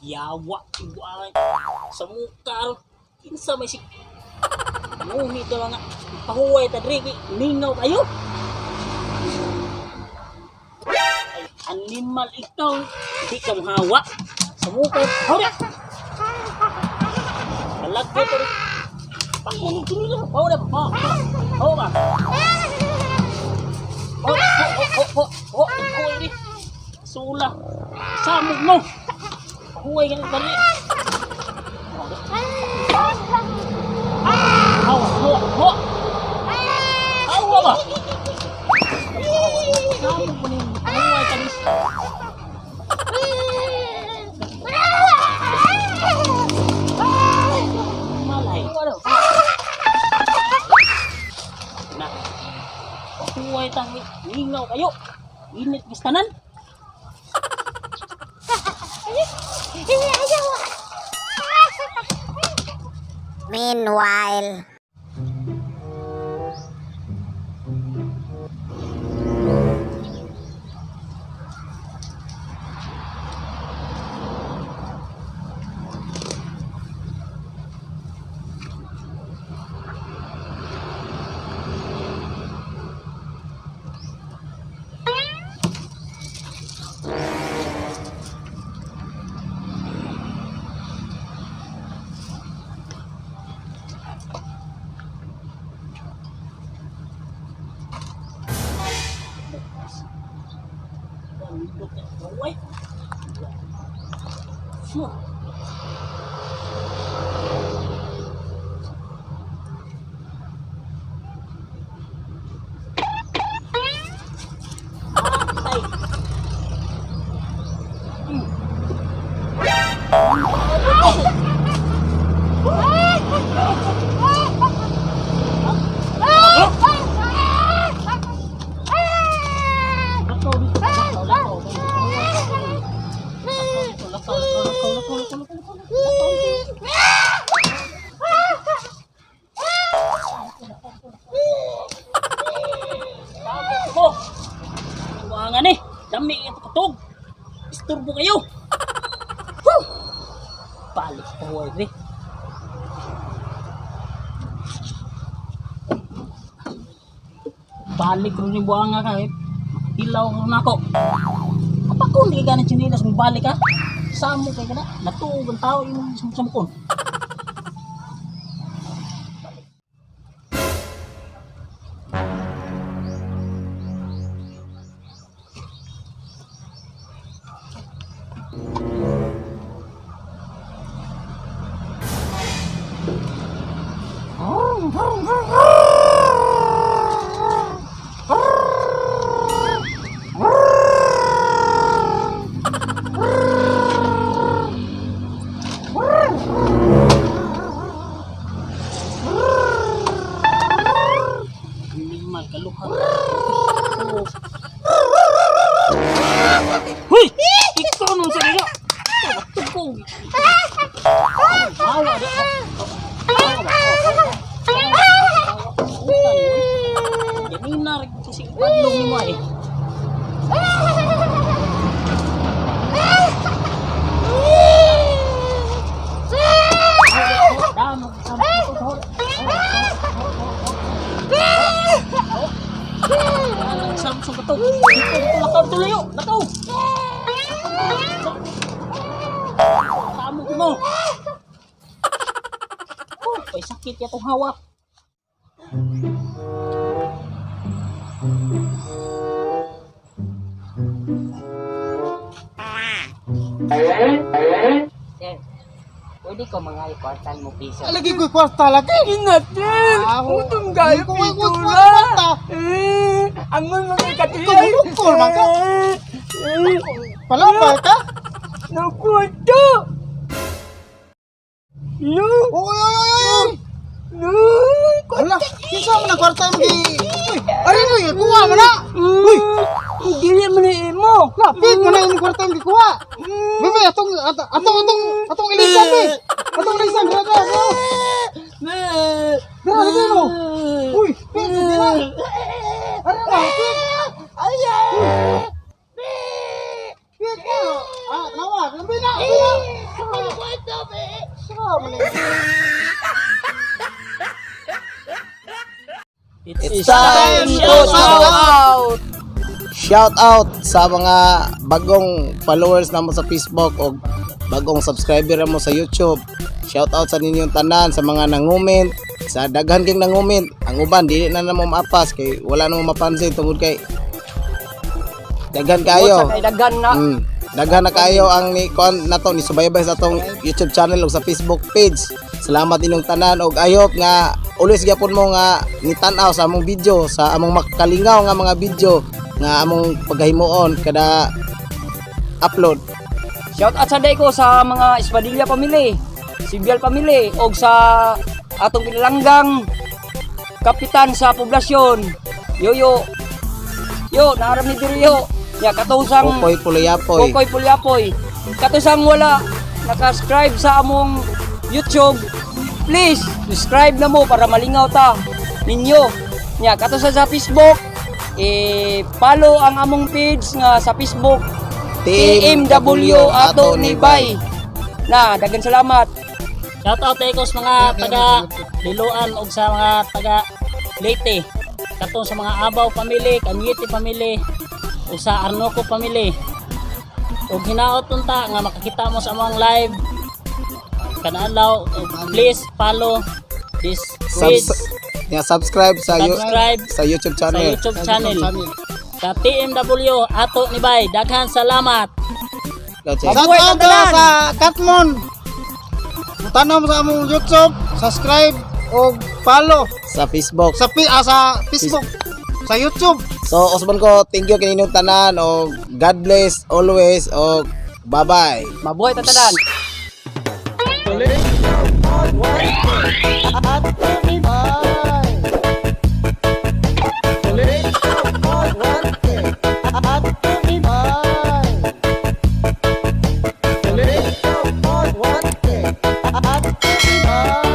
Yawa, ibuan. Sa mukha, kinsa may si... Ngunit ito lang nga. Pahuway ta diri, kay lingaw kayo. Ay, animal ikaw. Di ka mahawa. Sa mukha, hawra! Kalag ko rin. Pakunog tuloy lang. Hawra ba? Hawa ba? Ho, ho, ho, ho, ho, ho, ho, Sula. Samog mo. Pahuway ka ng dali. Hawa, hawa, hawa. Hawa ba? Samog mo ni pahuway ka rin. Malay. Na. Pahuway tang lingaw kayo. Init gistanan. Meanwhile. Pahuway. Sure. Patay. Lakaw dito, lakaw, lakaw. Lakaw, lakaw, lakaw, lakaw, lakaw, lakaw, lakaw. Sabot mo. Iwangan eh. Dami ito katog. Isturbo kayo. Whew! Balik pa eh. Balik rin yung buwanga ka eh. Makapilaw ko na ako. Kapag kung di ka ng chinilas, balik ka. Samo kay ka na. Natuog ang tao yung samukon. Animal, kaluha. Hoy! Ikaw nung sa iyo! Tugkong! Hawa di! Ganina rin kasi ipadlong ni mo eh. Damo, damo, Samsung ka to. Dito, dito, lakaw, dito, layo. Lakaw. Samo ko mo. Oh, may sakit ya tong hawak. Sir, pwede ko mga ikwartan mo piso. Lagi ko kwarta lagi. Inatin! Ah, Utong gayo Hindi ko may pitura! kwarta. Eh, angon mga katiyay! Ikaw, bukol man ka. Eh, Palambay ka? nakwata! No! Oy, oy, oy, oy. No! Wala, kinsa man ang kwarta mo gi. Uy, ari no, kuha man na. Uy! Dili man ni imo! Lapit mo na imong kwarta mo gikuha. Bebe, atong atong atong atong ilisan be. Atong ilisan dira dira. Dira dira no. Uy, pit dira. Ari na, pit. Ay! Pit ka. Ah, nawa, lambi na. Lambi na. Sa man ni. It's time to shout out! Shout out sa mga bagong followers namo sa Facebook o bagong subscriber namo sa YouTube. Shout out sa ninyong tanan, sa mga nangument, sa daghan king nangument. Ang uban dili na namo maapas kay wala namo mapansin tungod kay daghan kayo. Sa kay daghan na. Daghan na kayo ang ni kuan nato ni subaybay sa atong YouTube channel ug sa Facebook page. Salamat inyong tanan og I hope nga always gyapon mo nga ni tan-aw sa among video, sa among makalingaw nga mga video nga among paghimuon kada upload. Shout out sa day ko sa mga Espadilla family, Sibyal family og sa atong pinalanggang kapitan sa poblasyon, Yoyo. Yo, naaram ni diri yo. Ya katusang Kokoy Pulayapoy. Kokoy Pulyapoy. Katusang wala naka-subscribe sa among YouTube. Please, subscribe na mo para malingaw ta ninyo. Nya katusan sa Facebook, eh follow ang among page nga sa Facebook, TMW Ato ni Bay. Na, daghang salamat. Shout out tayo sa mga taga Liloan ug sa mga taga Leyte. Katong sa mga Abaw family, Kanyete family, ug sa Arnoco family. Ug hinaot unta nga makakita mo sa among live kanadlaw, ug please follow this page, Yeah, subscribe sa subscribe sa YouTube sa channel. YouTube channel sa TMW Ato ni Bay. Daghan salamat. Gotcha. Shout Mabuhay out ang tanan! sa Katmon. Mutanom sa among YouTube, subscribe og follow Sa Facebook. sa Facebook, sa YouTube. So usban ko, thank you kaninyong tanan og God bless always og bye-bye. Mabuhay ta tanan. Bye.